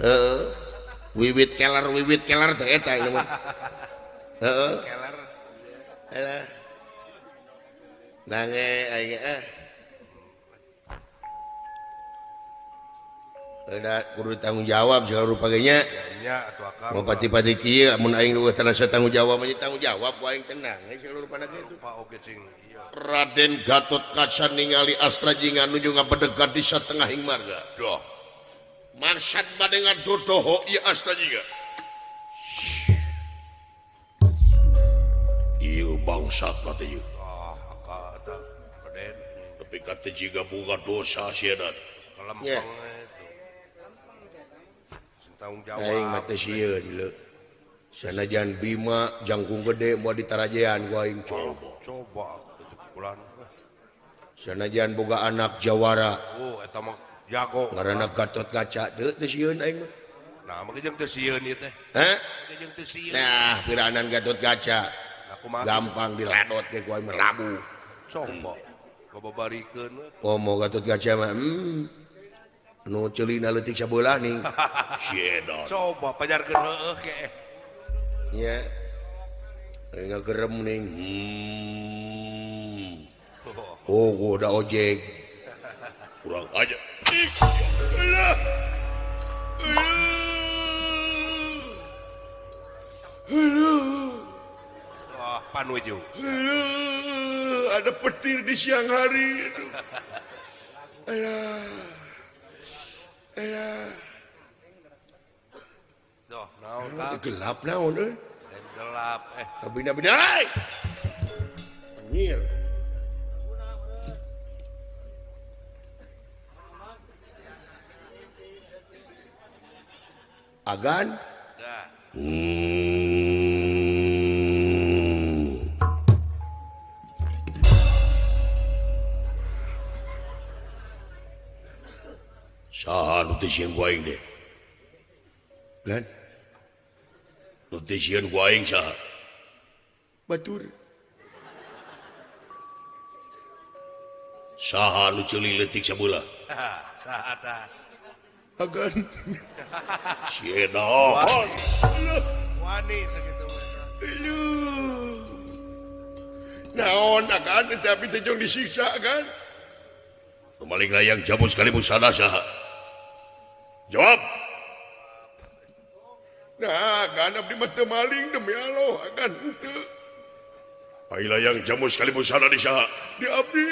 Heeh. Wiwit keler teh eta ieu mah. Heeh. Keler. Alah. Dange aing ah. Udah kudu tanggung jawab segala rupa ge nya. Nya atuh akang. Mau pati-pati kieu mun aing leuwih terasa tanggung jawab mah tanggung jawab ku aing tenang segala rupana kitu. Rupa oge sing ieu. Raden Gatot Kaca ningali Astra Jingga nuju ngabedegat di satengahing marga. Doh. Maksad bade ngadodoho ieu Astra Jingga. Ieu bangsat teh ieu. Ah, akang eta Raden. Tapi ka teh jiga boga dosa sieun. Kalempeng itu. Sing tanggung jawab. Aing mah teh sieun leu. Sanajan Bima jangkung gede moal ditarajean ku aing coba. Coba pukulan. Sanajan boga anak jawara. Oh, eta mah jago. Ngaranna Gatot Kaca teu teu sieun aing mah. Nah, mah jeung teu sieun ieu teh. Hah? Jeung teu sieun. Nah, piranan Gatot Kaca. Nah, kumaha? Gampang diladot ge ku aing mah labuh. Coba. Ngababarikeun we. Komo Gatot Kaca mah nu ceulina leutik sabelah ning. Sieun. Coba pajarkeun heueuh ke. Nya. Aing ngagerem ning. Oh, gua udah ojek. Kurang aja. Alah. Aduh. Wah, panuju. Aduh, ada petir di siang hari. Aduh. Alah. Alah. Doh, naon tah? Gelap naon euy? Gelap eh. Kabina-bina. Hey! Anjir. Agan. Dah. Saha nu teu sieun ku aing teh? Lan? Nu teu sieun ku aing saha? Batur. Saha nu ceuli leutik sabelah? Saha tah? Agan. Sieun. Wani sakitu mah. Aduh. Naon agan tapi teh jong disiksa kan? Pemaling layang jamu sekali busana saha? Jawab. Nah, agan abdi mah teu maling demi Allah agan henteu. Ai layang jamu sekali busana di saha? Di abdi.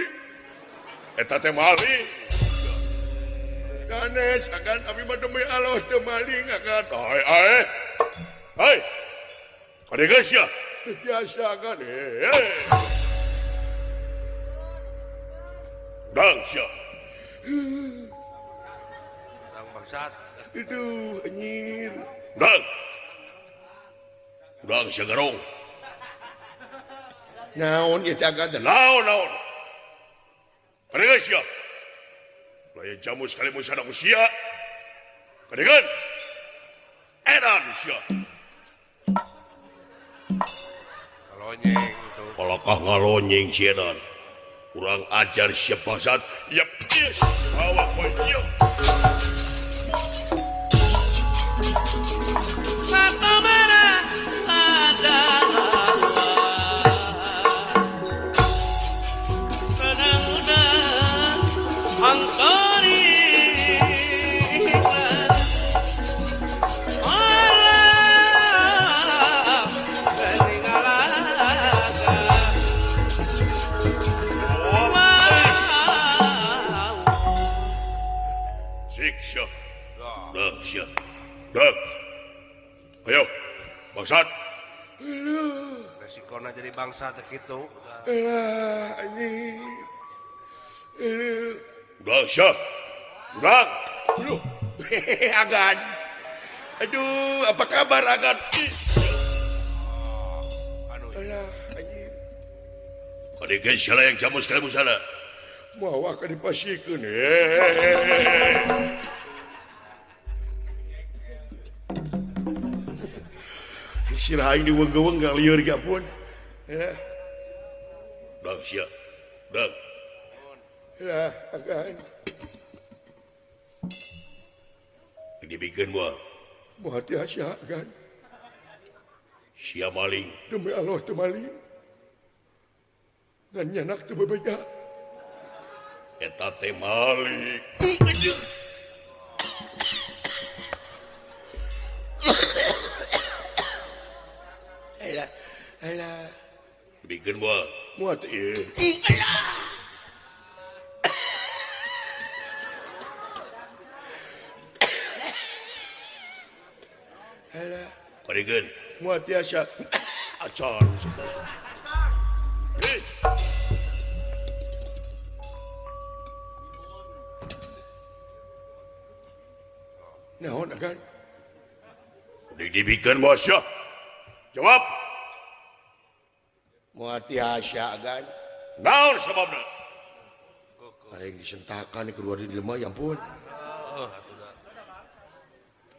Eta teh maling. Ganes agan abdi mah demi Allah teu maling agan. Ai ai. Hai. Kade geus ya? Teu biasa agan. Eh. Dang sia. Dang bangsat. Aduh, anjir. Dang. Dang sia garong. Naon ieu teh agan teh? Naon naon. Kade geus sia? Layan jamu sekali musana ku sia. Kadegan. Edan sia. Ngalonyeng itu. Kalakah ngalonyeng sia dan. Kurang ajar sia bangsat. Yep. Yes. Bawa kowe ieu. Dek. Ayo, bangsat. Resikona jadi bangsa teh kitu. Alah, anjing. Udah, sia. Udah. Aduh. Agan. Aduh, apa kabar Agan? Aduh. Alah, anjing. Kade geus sia yang jamu sekali musana. Mawa ka dipasikeun. Sirah aing diweng-weng gak lieur gak pun. Ya. Dang sia. Dang. Lah, agan. Dibikeun moal. Moal tiasa kan. Sia maling. Demi Allah teu maling. Ngan nyanak teu bebeja. Eta teh maling. Alah, alah. Dibikeun moal. Moal teh ieu. Alah. Alah. Karikeun. Moal tiasa. Acan. Naon agan? Dibikeun moal sia. Jawab. Moal tiasa agan. Naon sababna? Aing disentakan kedua di lemah ya ampun.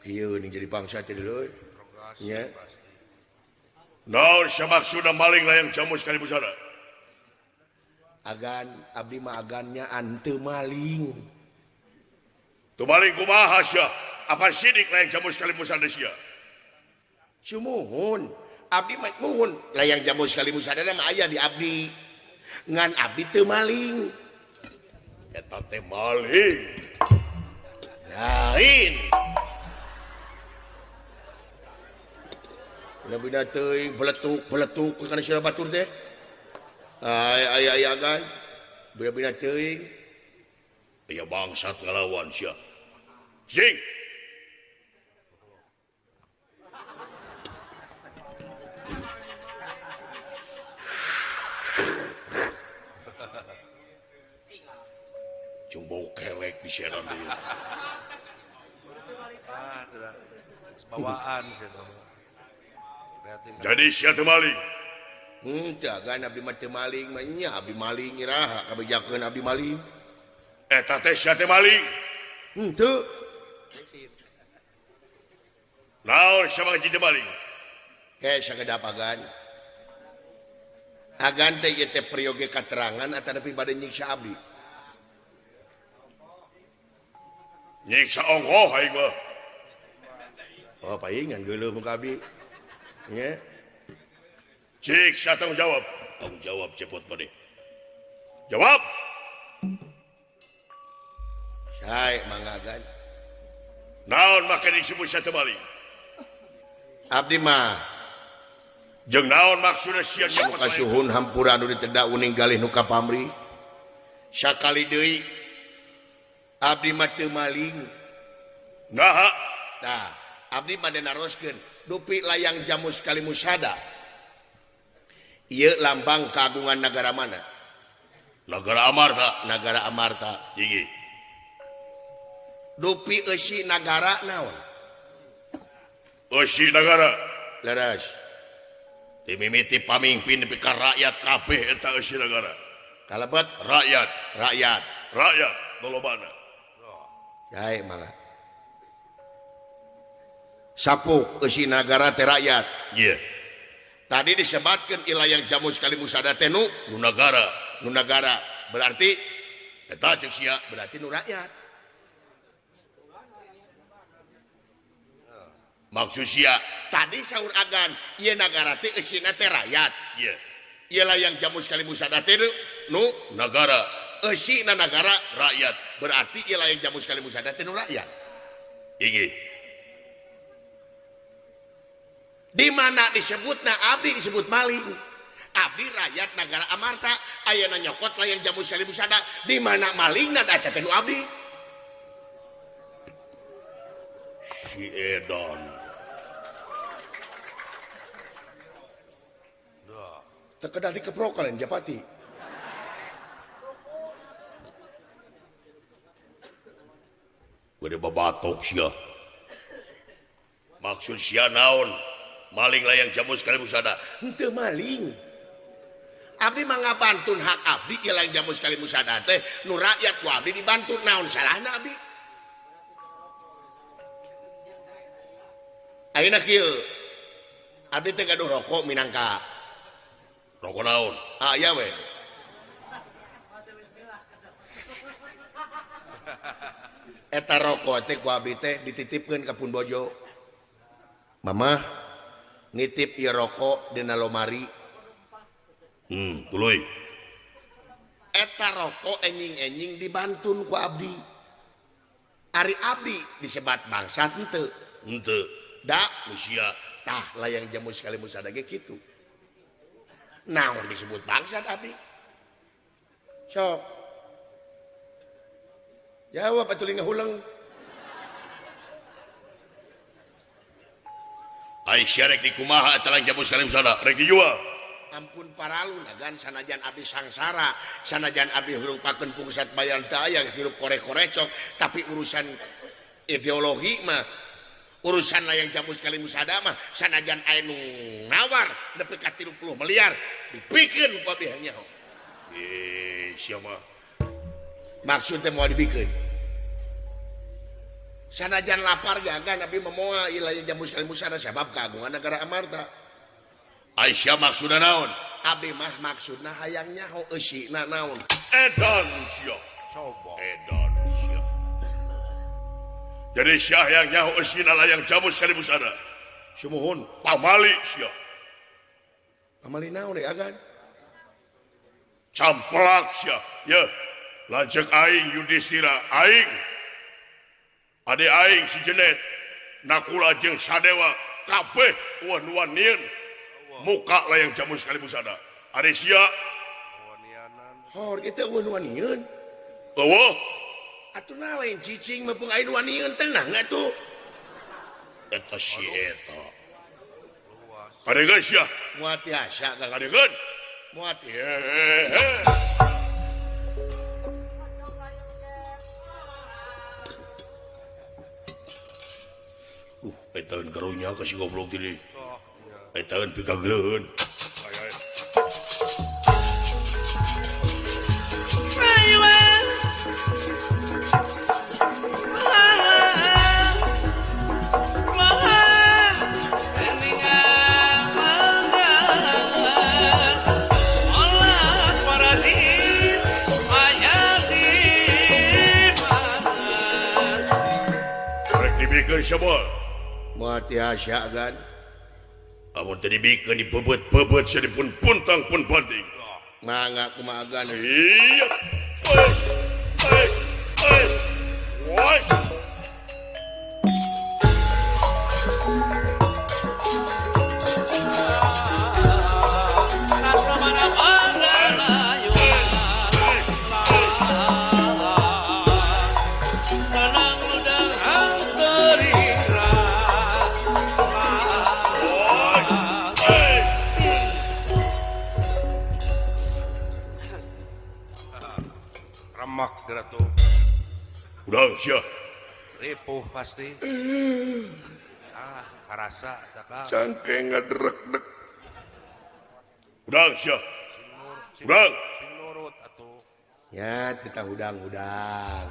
Kieu ning jadi bangsa teh deui. Nya. Naon samaksudna maling layang jamus kali busana? Agan abdi mah agannya ante maling. Tu maling kumaha sia? Apa sidik layang jamus kali busana sia? Sumuhun, abdi mah muhun layang jamus kali busana mah aya di abdi. Ngan abdi teu maling. Eta teh maling. Lain. Bina teuing beletuk-beletuk kana sia batur teh. Ay ay ay agan. Bina teuing. Aya bangsat ngalawan sia. Sing. Jeung bau kelek di sia deui. Ah, tidak. Bawaan sia teh. Jadi sia teu maling. Henteu agan abdi mah teu maling mah nya abdi maling iraha kabejakeun abdi maling. Eta teh sia teh maling. Henteu. Naon sia mah jadi maling? Ke sakedap agan. Agan teh ieu teh peryoge katerangan atanapi bade nyiksa abdi. Nyiksa ongkoh aing mah. Oh paingan geuleuh muka abdi. Nya. Cik, saya tanggung jawab. Tanggung jawab cepot maneh. Jawab. Sae mangga agan. Naon make disebut sia teu maling? Abdi mah jeung naon maksudna sia nyepot maling? Kasuhun hampura nu diteda uning galih nu kapamri. Sakali deui abdi mah teu maling. Naha? Tah, abdi mah naroskeun dupi layang jamus kali musada. Ieu lambang kagungan nagara mana? Nagara Amarta. Nagara Amarta. Tinggi. Dupi eusi nagara naon? Eusi nagara. Leres. Dimimiti pamingpin nepi ka rakyat kabeh eta eusi nagara. Kalebet rakyat, rakyat, rakyat lolobana. Jae mangga. Sapuk eusi nagara teh rakyat. Iya. Tadi disebatkeun ilayang jamus kali musada teh nu nu nagara, nu nagara. Berarti eta ceuk sia berarti nu rakyat. Maksud sia tadi saur agan ieu nagara teh eusina teh rakyat. Iya. Ieu layang jamus kali musada teh nu nagara, eusina nagara rakyat. Berarti ieu layang jamus kali musada teh nu rakyat. Inggih. Di mana disebutna abdi disebut maling. Abdi rakyat nagara Amarta ayeuna nyokot layang jamus kali musada. Di mana malingna da eta teh nu abdi. Si edan. Teu kedah dikeprok kalian Japati. Gede babatok sia. Maksud sia naon? Maling layang jamus kali musada. Henteu maling. Abdi mah ngabantun hak abdi ieu layang jamus kali musada teh nu rakyat ku abdi dibantu naon salahna abdi? Ayeuna kieu. Abdi teh gaduh rokok minangka. Rokok naon? Ah iya we. Eta rokok teh ku abdi teh dititipkeun ka pun bojo. Mamah nitip ieu rokok dina lomari. Tuluy. Eta rokok enjing-enjing dibantun ku abdi. Ari abdi disebat bangsat henteu. Henteu. Da sia tah layang jamu sekali musada ge kitu. Naon disebut bangsat abdi? Sok. Jawab atuh ngahuleng. Ai sia rek dikumaha eta layang jamu sekali musada? Rek dijual. Ampun paralun agan sanajan abdi sangsara, sanajan abdi hurupakeun pungsat bayan teu aya hirup korek-korecok, tapi urusan ideologi mah urusan layang jamu sekali musada mah sanajan aya nu nawar nepi ka 30 miliar dipikeun ku abdi nyaho. Sia mah maksud teh moal dibikeun. Sanajan lapar gagan abdi mah moal ieu layang jamu sekali musada sabab kagungan negara Amarta. Aisyah maksudna naon? Abdi mah maksudna hayang nyaho eusina naon. Edan sia. Coba. Edan sia. Jadi sia hayang nyaho eusina layang jamu sekali busana. Sumuhun pamali sia. Pamali naon deui agan? Camplak sia. Ye, lanceuk aing Yudhistira aing. Ade aing si Jenet Nakula jeung Sadewa kabeh eueuh nu wanieun. Muka layang jamu sekali busana. Ari sia hor kitu eueuh nu wanieun. Eueuh. Atuh na lain cicing mah pung aya nu wanieun tenang atuh. Eta si eta. Kadegeun sia. Moal tiasa kadegeun. Moal tiasa. Eta karunya ka si goblok teh. Tahun pikagleuheun. Rek dibikeun semua. Moal tiasa gan. Amun teu dibikeun dibeubeut-beubeut sia dipun puntang pun banting. Mangga kumaha agan. Iya. Wes. Wes. Wes. Wes. Udang sia. Ripuh pasti. Ah, karasa tak. Cangkeng ngadrek-dek. Udang sia. Udang. Sing nurut atuh. Ya, kita udang-udang.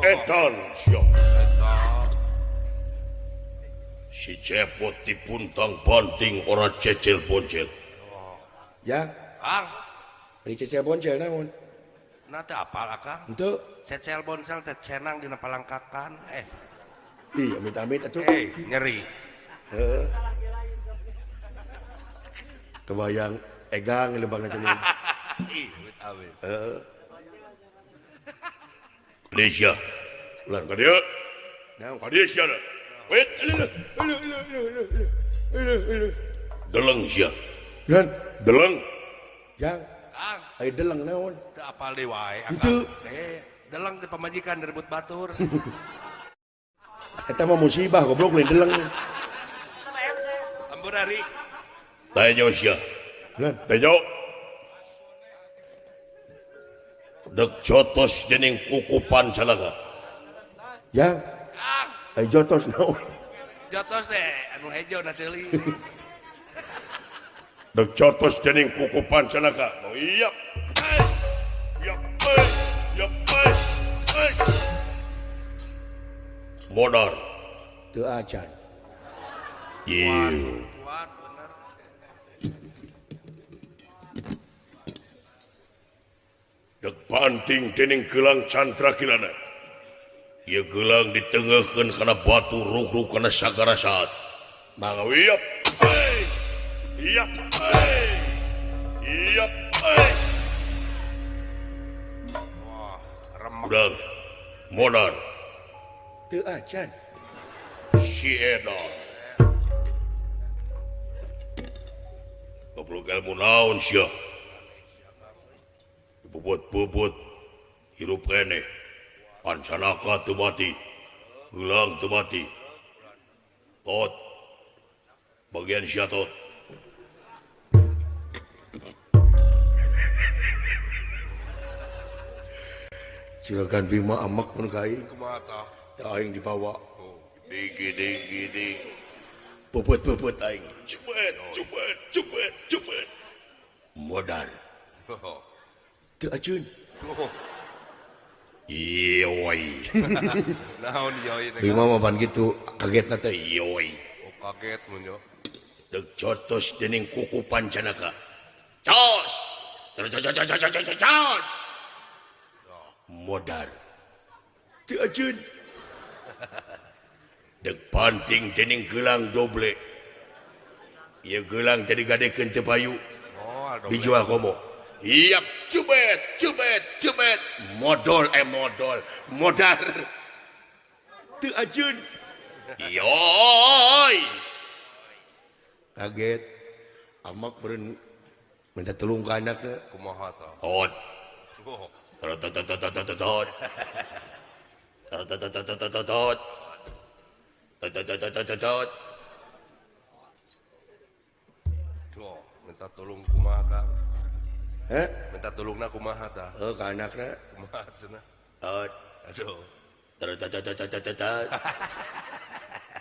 Edan sia. Edan. Si cepot dipuntang banting ora cecil boncel. Ya. Kang. Ai cecil boncel naon? Nah teu apal akang. Henteu. Cecel boncel teh cenang dina palangkakan. Ih, amit-amit atuh. Nyeri. Heeh. Kebayang egang lembangna teh. Ih, amit-amit. Heeh. Malaysia. Ulah ka dieu. Naon ka dieu sia. Wait. Deleng sia. Lan, deleng. Jang. Kang. Ai deleng naon? Teu apal deui wae akang. Deleng teh pamajikan direbut batur. Eta mah musibah goblok lain deleng. Ampun ari. Tayo sia. Lan, tayo. Dek jotos dening kukupan calaga. Ya. Kang. Ai jotos naon? Jotos teh anu hejo na ceuli. Dek jotos dening kukupan calaga. Oh iya. Iya. Iya. Modar. Teu acan. Ieu. Kuat bener. Dek banting dening gelang Candra Kilana. Ieu gelang ditengeuhkeun kana batu ruk-ruk kana sagara saat. Mangga wiap. Iap. Iap. Wah, remek. Urang modar. Teu acan. Si Edan. Goblok ilmu naon sia? Bubut-bubut hirup keneh. Pancanaka teu mati. Geulang teu mati. Tot. Bagian sia tot. Silakan Bima amak pun ka aing. Kumaha tah? Tah aing dibawa. Oh. Digi digi digi. Bubut-bubut aing. Cubet, cubet, cubet, cubet. Modal. Teu aceun. Oh. Ioi. Naon ioi teh? Bima mah pan kitu, kagetna teh ioi. Oh, kaget mun yo. Deuk cotos dening kuku Pancanaka. Cos. Terus cos cos cos cos cos. Modal. Teu aceun. Deuk panting dening gelang doble. Ieu gelang teh digadekeun teu payu. Oh, doble. Dijual komo. Iap, cubet, cubet, cubet. Modol modol, modar. Teu aceun. Yoi. Kaget. Amak beureun minta tulung ka anakna. Kumaha tah? Tot. Oh. Tot tot tot tot tot tot. Tot tot tot tot tot tot. Tot tot tot tot tot. Tuh, minta tulung kumaha Kang? Heh? Minta tulungna kumaha tah? Heuh ka anakna. Kumaha cenah? Tot. Aduh. Tot tot tot tot tot tot.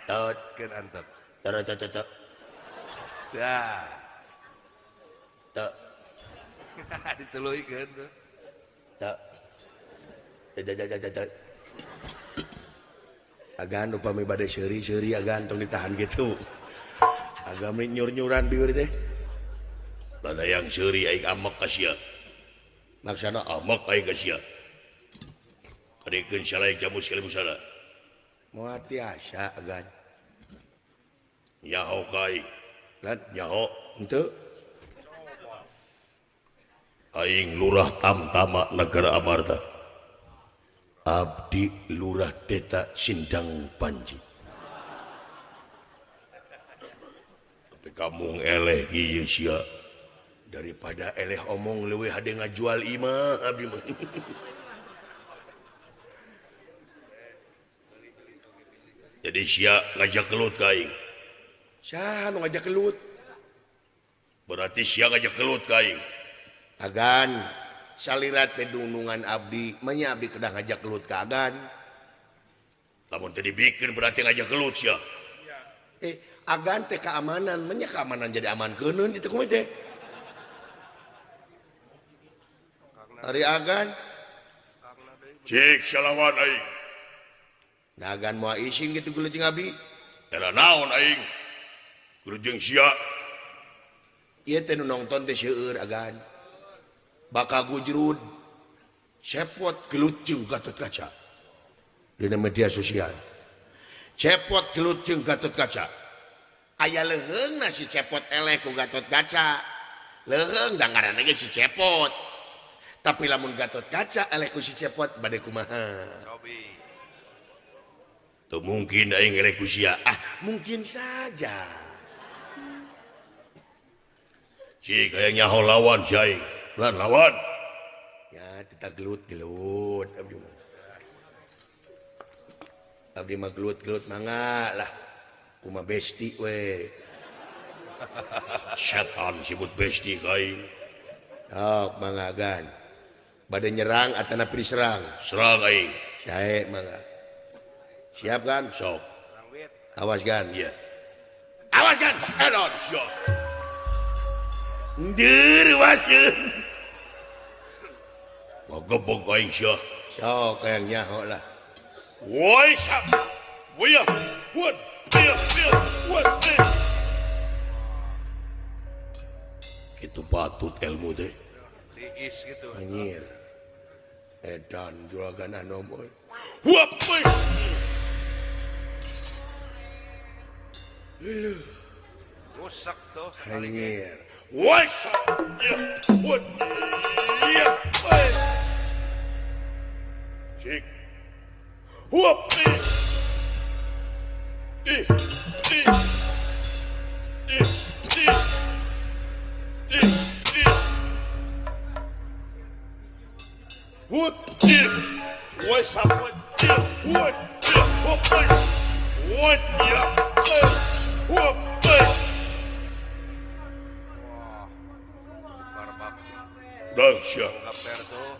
Tot. Keun antep. Tot tot tot tot. Dah. Tot. Dituluikeun tuh. Tot. Tot tot tot tot. Agan upami bade seuri-seuri agan tong ditahan gitu. Agam nyur-nyuran bieur teh. Tanda yang seuri aing amek ka sia. Maksana amek aing ka sia. Kadekeun salai jamu sekali busana. Moal tiasa agan. Nyaho ka aing. Lan nyaho henteu. Aing Lurah Tamtama Negara Amarta. Abdi Lurah Deta Sindang Panji. Tapi kamu eleh kieu sia. Daripada eleh omong leuwih hade ngajual imah abdi mah. Jadi sia ngajak gelut ka aing. Saha nu ngajak gelut? Berarti sia ngajak gelut ka aing. Agan salirat teh dunungan abdi, manya abdi kedah ngajak gelut ka agan. Lamun teu dibikeun berarti ngajak gelut sia. Agan teh keamanan, manya keamanan jadi aman keuneun itu kumaha teh? Ari agan cik salawan aing. Nah agan moal isin kitu gelut jeung abdi. Tera naon aing? Gelut jeung sia. Ieu teh nu nongton teh seueur agan. Bakal gujrud cepot gelut jeung Gatot Kaca dina media sosial. Cepot gelut jeung Gatot Kaca. Aya leuheungna si cepot eleh ku Gatot Kaca. Leuheung da ngaranna ge si cepot. Tapi lamun Gatot Kaca eleh ku si cepot bade kumaha? Cobi. Teu mungkin aing eleh ku sia. Ah, mungkin saja. Cik hayang nyaho lawan si aing. Lan lawan. Ya, kita gelut-gelut abdi mah. Abdi mah gelut-gelut mangga lah. Kumaha besti we. Setan sibut besti ka aing. Sok mangga gan. Bade nyerang atanapi diserang? Serang aing. Sae mangga. Siap kan? Sok. Awas gan. Iya. Awas gan. Edan sia. Ndeur wasieun. Ngagebog aing sia. Sok hayang nyaho lah. Woi sak. Woi. Woi. Woi. Kitu patut ilmu teh. Tiis gitu. Anjir. Edan juragan anom euy. Huap euy. Leuh. Rusak tuh sekali ge. Anjir. Wes. Iya. Cik. Huap. Ih. Ih. Ih. Ih. Ih. Ih. Hup. Ih. Wes. Ih. Hup. Ih. Hup. Hup. Ya. Hup. Wah. Barbak Dahsyat. gaper tuh.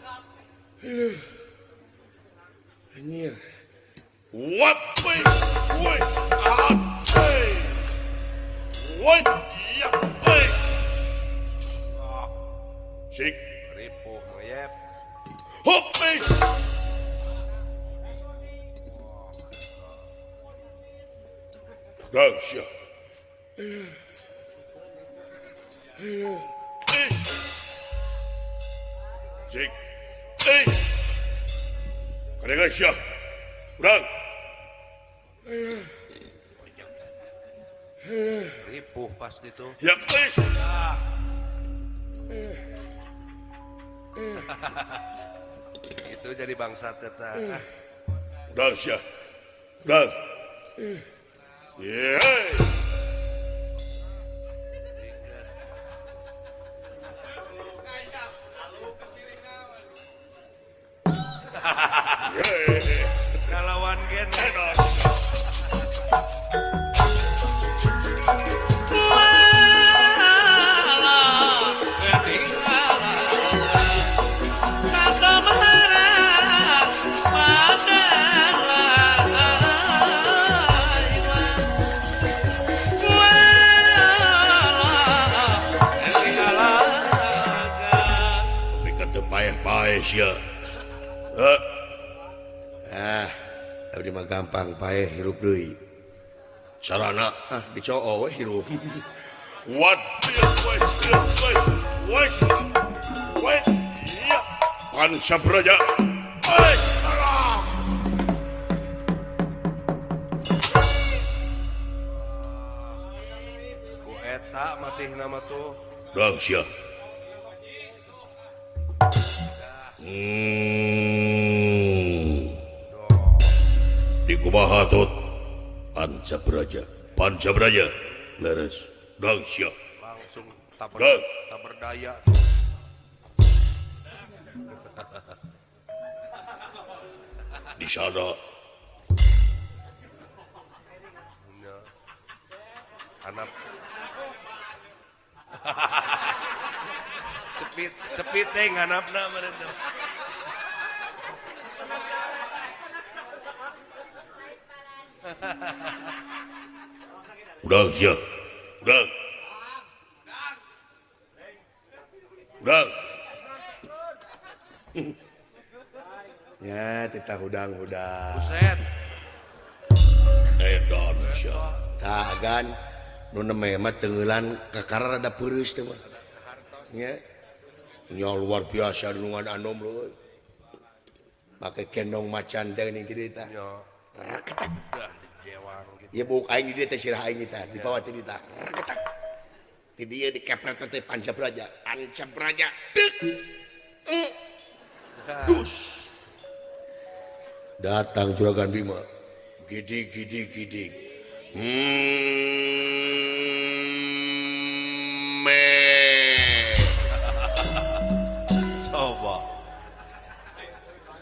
Anjir. What? Woi, ah, woi, ya, woi. Cik, Ripuh mayep. hop, eh. Dahsyat. Eh. Cik, eh. Kadengan sia. Urang. Ripuh pasti tuh. Ya, eh. Itu jadi bangsa teta. Urang sia. Urang. Yeah. Kalawan gen. Tapi kata paeh-paeh sia. Ah, abdi mah gampang paeh hirup deui. Carana Ah, dicoo we hirup. What? What? What? Ya. Pancabraja. Oi. Ku eta matih nama tuh. Dang sia. Di kumaha tut? Pancabraja. Pancabraja. Leres. Dang sia. Langsung tak Dang. tak berdaya. Di sana Ya. Anak sepit sepit teh nganapna meureun teh. Udang sia. Udang. Udang. Ya, titah hudang-hudang. Buset. Edan sia. Tah agan nu neme mah teungeulan kakara rada peureus teh mah. Nya. Nya luar biasa dunungan anom leuy. Make kendong macan teh geuning ti dieu tah. Nya. Raketak. Dah dijewang gitu. Ieu buuk aing di dieu teh sirah aing tah, dibawa ti dieu tah. Raketak. Ti dieu dikepret teh Pancabraja. Pancabraja. Tek. Dus. Datang Juragan Bima. Gidig gidig gidig. Me. Coba.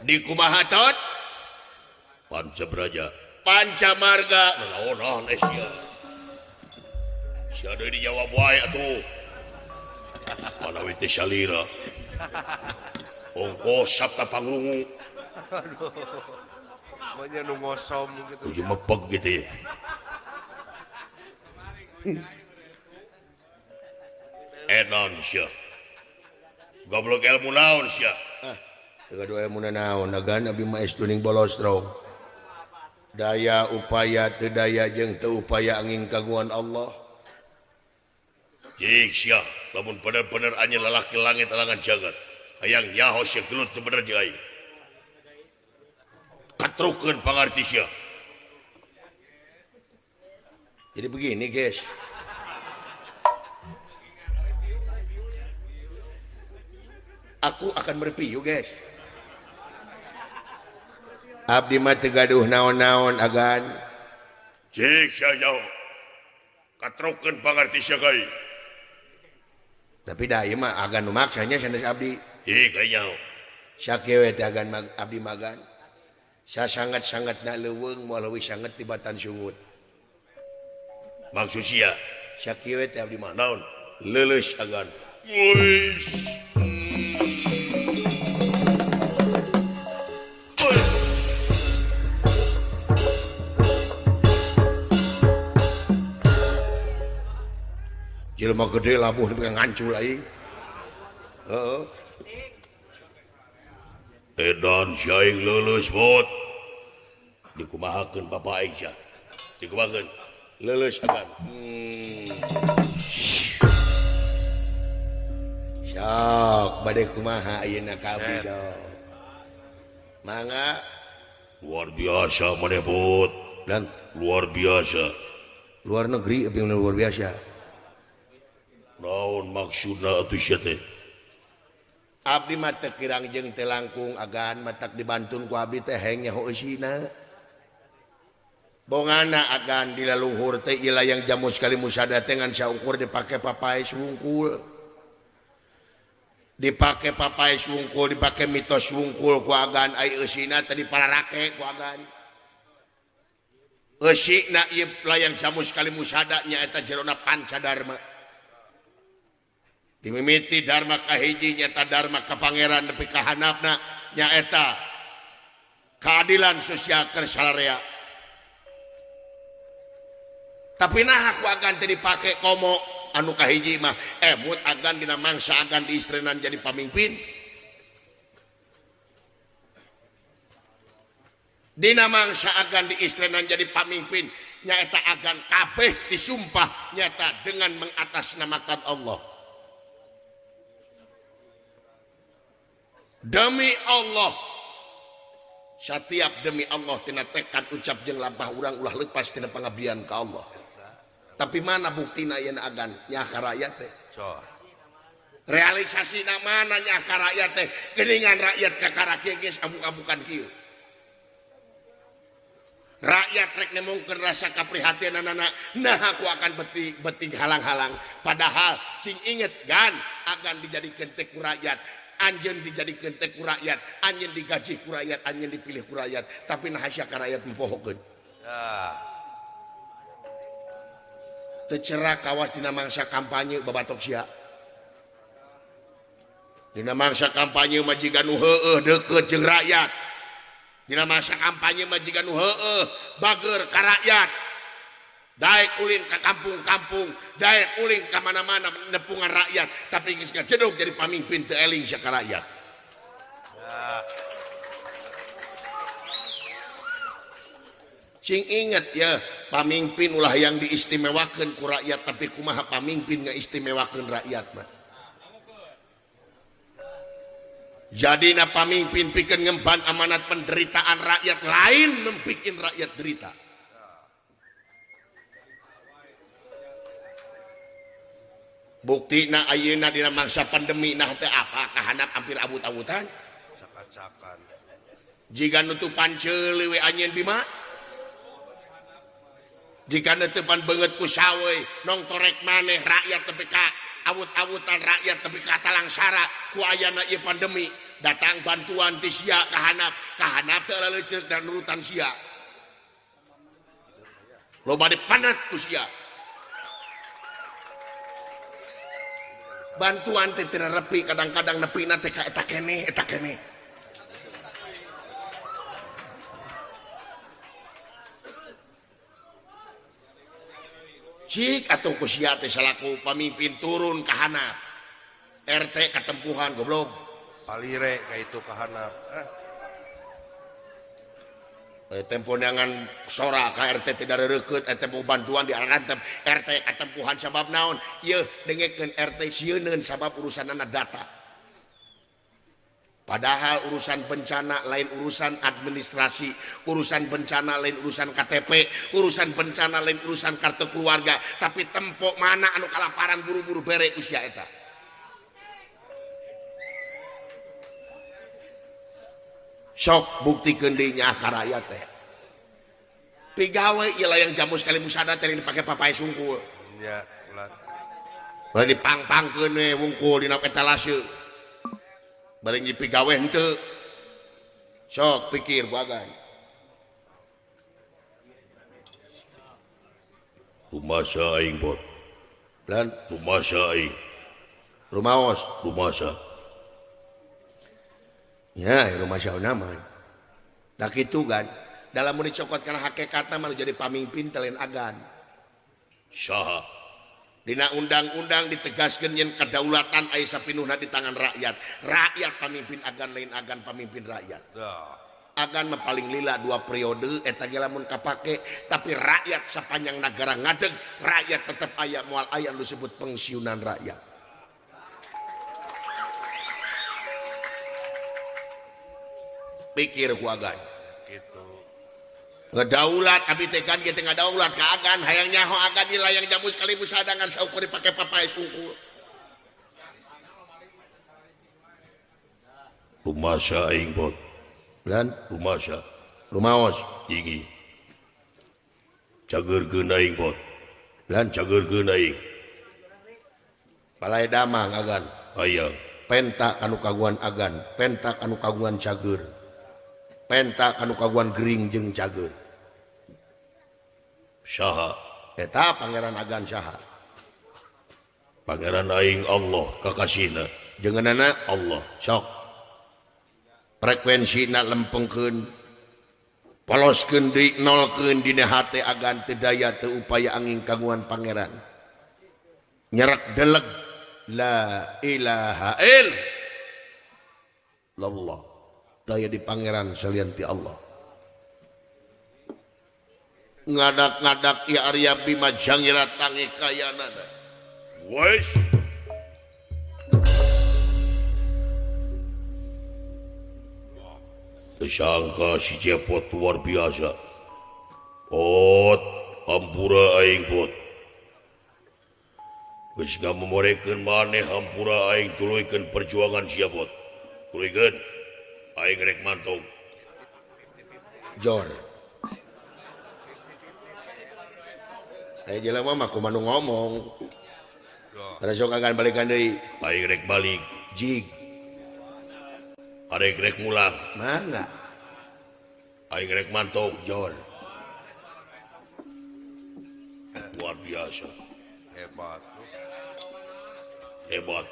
Di kumaha tot? Pancabraja. Pancamarga. Naon-naon eh sia. Sia deui dijawab wae atuh. Manawi teh salira. Ongko sabta pangrungu. Aduh. Manya nu ngosom gitu. Tujuh mepeg gitu ya. Edan sia. Goblok ilmu naon sia? Ah, teu gaduh ilmu naon agan abdi mah estuning bolostrong. Daya upaya teu daya jeung teu upaya angin kagungan Allah. Cik sia, lamun bener-bener anjeun lalaki langit alangan jagat. Hayang nyaho sia gelut teu bener jeung aing. Katrukeun pangarti sia. Jadi begini guys. Aku akan mereview guys. Abdi mah teu gaduh naon-naon agan. Cik sia jauh. Katrukeun pangarti sia kai. Tapi dah ieu mah agan nu maksanya sanes abdi. Ih kai jauh. Sakieu we teh agan abdi magan. Sasangat-sangatna leuweung moal leuwih sanget tibatan sungut. Maksud sia sakieu we teh abdi mah naon? Leuleus agan. Wis. Jelema gede labuh nepi ngancul aing. Heeh. Edan si aing leuleus bot. Dikumahakeun bapa aing sia. Dikumahakeun leuleus agan. Sok bade kumaha ayeuna ka abdi sok. Mangga. Luar biasa maneh bot. Dan luar biasa. Luar negeri abdi luar biasa. Naon maksudna atuh sia teh? Abdi mah teu kirang jeung teu langkung agan matak dibantun ku abdi teh heng nyaho eusina. Bongana agan di leluhur teh ieu layang jamu sekali musada teh ngan saukur dipake papaes wungkul. Dipake papaes wungkul, dipake mitos wungkul ku agan ai eusina teh dipararake ku agan. Eusina ieu layang jamu sekali musada nyaeta jerona pancadarma. Dimimiti dharma kahiji nyata dharma ka pangeran nepi ka handapna nyaeta keadilan sosial keur salarea. Tapi nah aku agan teu dipake komo anu kahiji mah emut agan dina mangsa agan diistrenan jadi pamimpin. Dina mangsa agan diistrenan jadi pamimpin nyaeta agan kabeh disumpah nyata dengan mengatasnamakan Allah. Demi Allah, setiap demi Allah tina tekad ucap jeung lampah urang ulah lepas tina pangabdian ka Allah. Tapi mana buktina yeun agan nya ka rakyat teh? Realisasina mana nya ka rakyat teh? Geuningan rakyat kakara kieu geus abuk-abukan kieu. Rakyat rek nemongkeun rasa kaprihatinanana, nah aku akan beti halang-halang. Padahal cing inget gan agan dijadikeun teh ku rakyat. Anjeun dijadikeun teh ku rakyat, anjeun digaji ku rakyat, anjeun dipilih ku rakyat, tapi nah sia ka rakyat mempohokeun. Teu cerak kawas dina mangsa kampanye babatok sia. Dina mangsa kampanye mah jiga nu heueuh deukeut jeung rakyat. Dina mangsa kampanye mah jiga nu heueuh bager ka rakyat. Daek ulin ka kampung-kampung, daek ulin ka mana-mana nepungan rakyat, tapi geus ngajedog jadi pamimpin teu eling sia ka rakyat. Cing inget ya, pamimpin ulah yang diistimewakeun ku rakyat, tapi kumaha pamimpin ngaistimewakeun rakyat mah. Jadina pamimpin pikeun ngemban amanat penderitaan rakyat, lain membikin rakyat derita. Buktina ayeuna dina mangsa pandemi nah teh apa kahanap hampir abut-abutan. Sakan-sakan. Jika nutupan ceuli we anjeun bima. Jika nutupan beungeut ku sawe nong torek maneh rakyat tepi ka awut-awutan rakyat tepi ka talangsara ku ayana ieu pandemi datang bantuan ti sia kahanap, kahanap teu laleuceuk dan nurutan sia. Loba dipanat ku sia. Bantuan teh teu repi kadang-kadang nepina teh ka eta keneh eta keneh. Cik atuh ku sia teh salaku pamimpin turun ka handap. RT katempuhan goblok. Palire ka itu ka handap. Tempo neangan sora ka RT tidak reukeut tempo bantuan di arantep RT katempuhan sabab naon ieu dengekeun RT sieuneun sabab urusanana data. Padahal urusan bencana lain urusan administrasi, urusan bencana lain urusan KTP, urusan bencana lain urusan kartu keluarga, tapi tempok mana anu kalaparan buru-buru bere usia eta. Sok buktikeun deui nyaah ka rakyat teh. Pigawe ieu layang jamus kali musada teh dipake papae sungkul. Nya, ulah. Ulah dipangpangkeun we wungkul dina etalase. Bareng dipigawe henteu. Sok pikir bagan. Rumasa aing bot. Lan rumasa aing. Rumaos, rumasa. Nya rumasa naman. Tak kitu kan. Dalam mun dicokot kana hakikatna mah jadi pamimpin teh lain agan. Saha? Dina undang-undang ditegaskeun yen kedaulatan aya sapinuhna di tangan rakyat. Rakyat pamimpin agan lain agan pamimpin rakyat. Agan mah paling lila 2 periode eta ge lamun kapake, tapi rakyat sapanjang nagara ngadeg, rakyat tetep aya moal aya nu disebut pensiunan rakyat. Pikir ku agan. Gitu. Ngedaulat abi teh kan ge teh ngadaulat ka agan hayang nyaho agan di layang jamu sekali musadangan saukur dipake papaes unggul. Rumasa aing bot. Lan rumasa. Rumaos gigi. Cageurkeun aing bot. Lan cageurkeun aing. Balai damang agan. Hayang. Penta anu kagungan agan, penta anu kagungan cager. Penta anu kagungan gering jeung cager. Saha? Eta pangeran agan saha? Pangeran aing Allah kakasihna. Jengenana Allah. Sok. Frekuensina lempengkeun. Poloskeun deui nolkeun dina hate agan teu daya teu upaya angin kagungan pangeran. Nyerek deleg la ilaha illallah. Daya di pangeran salian ti Allah. Ngadak-ngadak ya Arya Bima jangira tangi kayanana. Wes. Tersangka si Cepot luar biasa. Pot, hampura aing pot. Geus ngamemorekeun maneh hampura aing tuluykeun perjuangan sia pot. Tuluykeun. Aing rek mantog. Jor. Aya jelema mah kumaha nu ngomong. Tara sok agan balikan deui. Aing rek balik. Jig. Arek rek mulang. Mangga. Aing rek mantog. Jor. Luar biasa. Hebat. Hebat.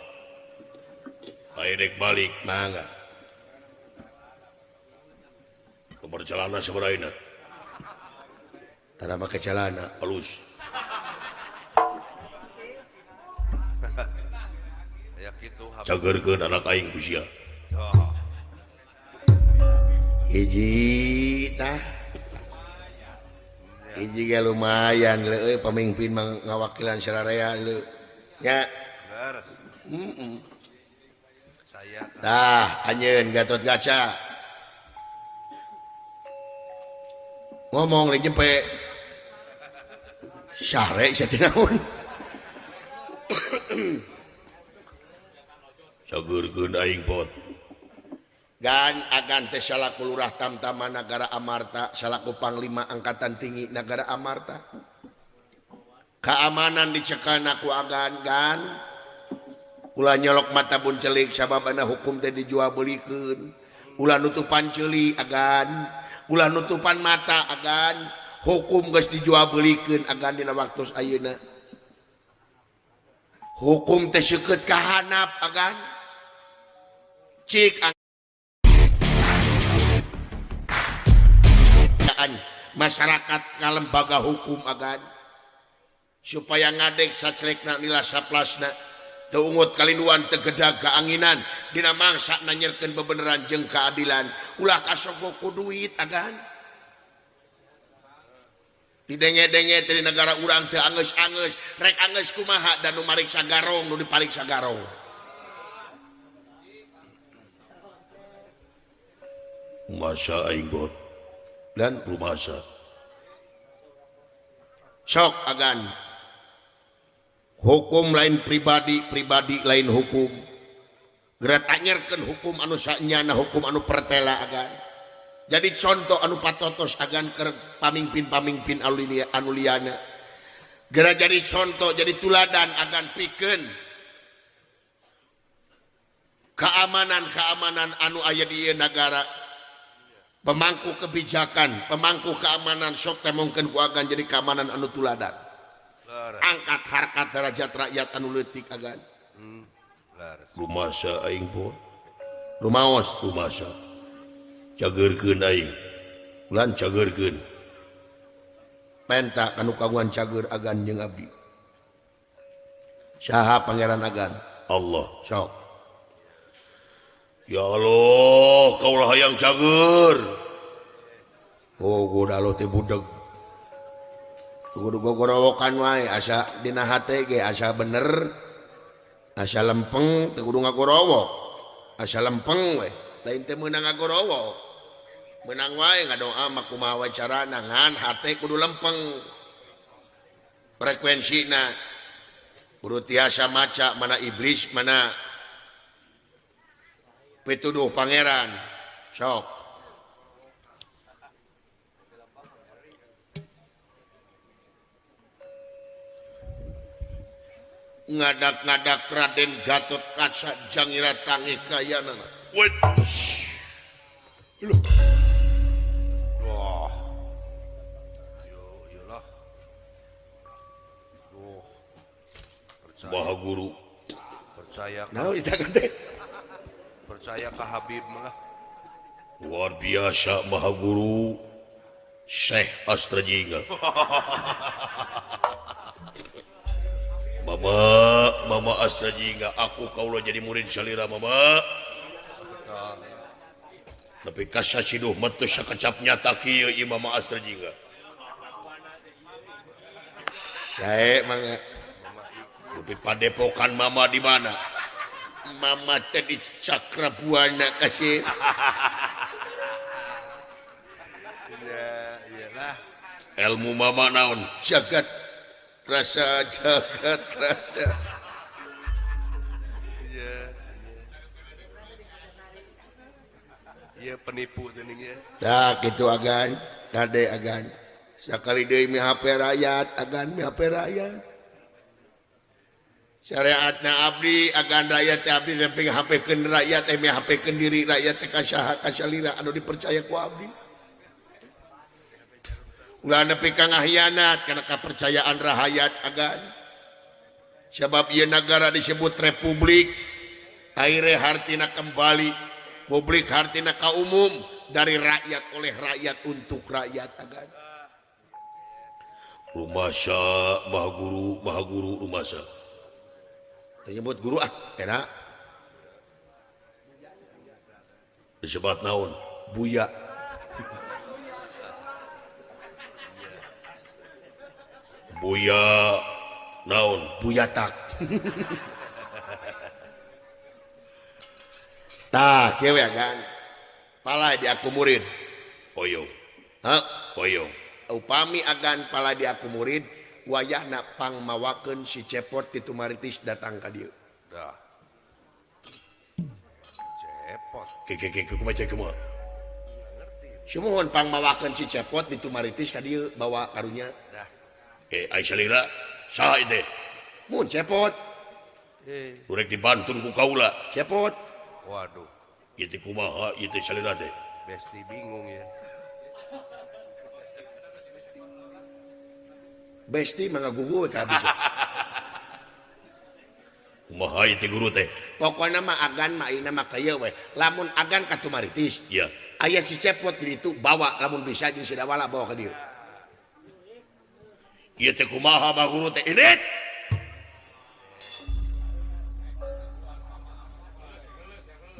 Aing rek balik. Mangga. Nomor celana sabaraha? Tara make celana halus. Ya kitu. Cageurkeun anak aing ku sia. Hiji tah. Hiji ge lumayan leuh pamimpin mah ngawakilan sararea leuh. Nya. Leres. Heeh. Saya tah anjeun Gatot Kaca. Ngomong lain jempe. Sare sia teh naon. Cageurkeun aing pot. Gan agan teh salaku lurah tamtama nagara Amarta, salaku panglima angkatan tinggi nagara Amarta. Keamanan dicekana ku agan gan. Ulah nyolok mata bun celik sababana hukum teh dijual belikeun. Ulah nutupan ceuli agan, ulah nutupan mata agan, hukum geus dijual belikeun agan dina waktu ayeuna. Hukum teh seukeut ka handap agan. Cik masyarakat ka lembaga hukum agan supaya ngadeg saclekna nila saplasna teu ungut kalinduan teu gedag kaanginan dina mangsa nanyerkeun bebeneran jeung keadilan ulah kasogok ku duit agan didenge-denge teh di negara urang teu angeus-angeus rek angeus kumaha dan nu mariksa garong nu dipariksa garong. Rumasa aing bot dan rumasa sok agan hukum lain pribadi, pribadi lain hukum. Geura tanyerkeun hukum anu sanyana, hukum anu pertela agan. Jadi contoh anu patotos agan keur pamingpin-pamingpin anu liyana. Geura jadi contoh, jadi tuladan agan pikeun keamanan-keamanan anu aya di ieu nagara. Pemangku kebijakan, pemangku keamanan sok temongkeun ku agan jadi keamanan anu tuladan. Angkat harkat derajat rakyat anu leutik agan. Rumasa aing pun. Rumaos rumasa. Cageurkeun aing. Ulan cageurkeun. Penta kanu kagungan cager agan jeung abdi. Saha pangeran agan? Allah. Sok. Ya Allah, kaulah hayang cager. Oh, goda lo teh budeg. Kudu gogorowokan wae asa dina hate ge asa bener. Asa lempeng teu kudu ngagorowok. Asa lempeng we, lain teh meunang ngagorowok. Meunang wae ngadoa mah kumaha wae carana ngan hate kudu lempeng. Frekuensina kudu tiasa maca mana iblis mana pituduh pangeran. Sok. Ngadak-ngadak Raden Gatot Kaca jangira tangi kayanana. Wait. Loh. Wah. Yo iyalah. Oh. Percaya. Maha Guru. Percaya. Naon ditakan teh? Percaya ke Habib malah. Luar biasa Maha Guru Syekh Astrajinga. Mama, Mama Astrajinga, aku kaulah jadi murid salira Mama. Tapi kasasiduh metu sakecap nyata kieu ieu Mama Astrajinga. Sae mangga. Tapi padepokan Mama di mana? Mama teh di Cakrabuana kasih. Ya, iyalah. Ilmu Mama naon? Jagat rasa, jagat rasa. Iya. Iya penipu teuning ya. Tah kitu agan, kade agan. Sakali deui mi HP rakyat, agan mi HP rakyat. Syariatna abdi agan rakyat teh abdi nemping HP-keun rakyat teh mi HP-keun diri rakyat teh ka saha ka salira anu dipercaya ku abdi. Ulah nepi ka ngahianat kana kapercayaan rahayat agan. Sebab ieu nagara disebut republik, aire hartina kembali, publik hartina ka umum, dari rakyat oleh rakyat untuk rakyat agan. Rumasa Maha Guru, Maha Guru rumasa. Nyebut guru ah, enak. Disebut naon? Buya. Buya naon? Buya tak. Tah, kieu we agan. Pala di aku murid. Oyong. Hah? Oyong. Upami agan pala di aku murid, wayahna pangmawakeun si Cepot di Tumaritis datang ka dieu. Dah. Cepot. Ke kumaha cek kumaha? Sumuhun pangmawakeun si Cepot di Tumaritis ka dieu bawa karunya. Dah. Ai salira saha ieu teh? Mun Cepot. Urek dibantun ku kaula. Cepot. Waduh. Ieu teh kumaha ieu teh salira teh? Besti bingung ya. Besti mah ngagugu we ka abdi. Kumaha ieu teh guru teh? Pokona mah agan mah ayeuna mah kieu we. Lamun agan ka Tumaritis, iya. Aya si Cepot di ditu bawa lamun bisa jeung si Dawala bawa ka dieu. Ieu teh kumaha mah guru teh? Indit.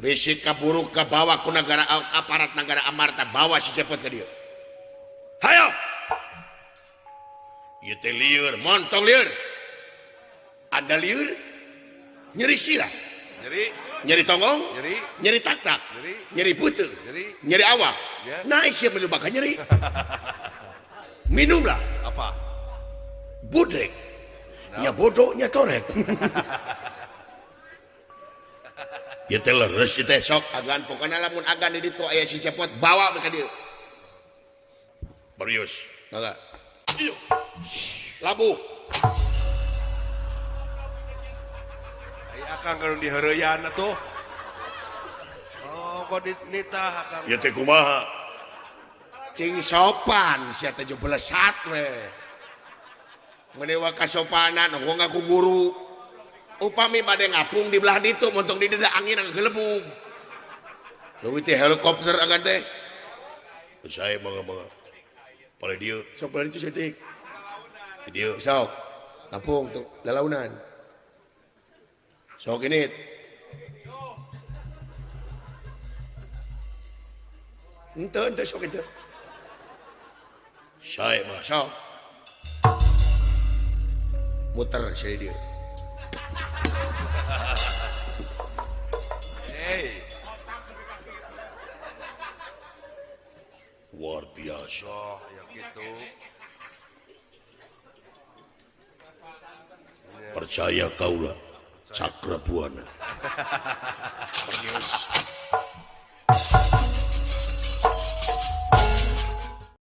Bisi kaburuk ka bawa ku nagara aparat nagara Amarta bawa si Cepot ka dieu. Hayo. Ieu teh lieur, montong lieur. Anda lieur? Nyeri sirah. Nyeri. Nyeri tonggong, nyeri, nyeri tak-tak, nyeri, nyeri putih, nyeri, nyeri awak. Ya. Nah, siapa melupakan nyeri? Minumlah. Apa? Budrek. No. Nya bodoh, nya torek. Ya teh leres teh sok agan pokona lamun agan di ditu aya si Cepot bawa ka dieu. Barius. Mangga. Labuh. Ai akang keur diheureuyan atuh. Oh, kok dititah akang. Ya teh kumaha? Cing sopan sia teh belesat we. Menewa kasopanan wong ngaku guru. Upami bade ngapung di belah ditu montong di dieu angin nggelebug. Leuwih teh helikopter agan teh. Saya mangga-mangga. Pale dieu, sok pale ditu saeutik. Di dieu sok. Ngapung tuh lalaunan. Sok ini. Henteu henteu sok itu. Saya mah sok. Muter saya dia. Hey. Luar biasa. Oh, ya gitu. Percaya kaulah Cakra Buana.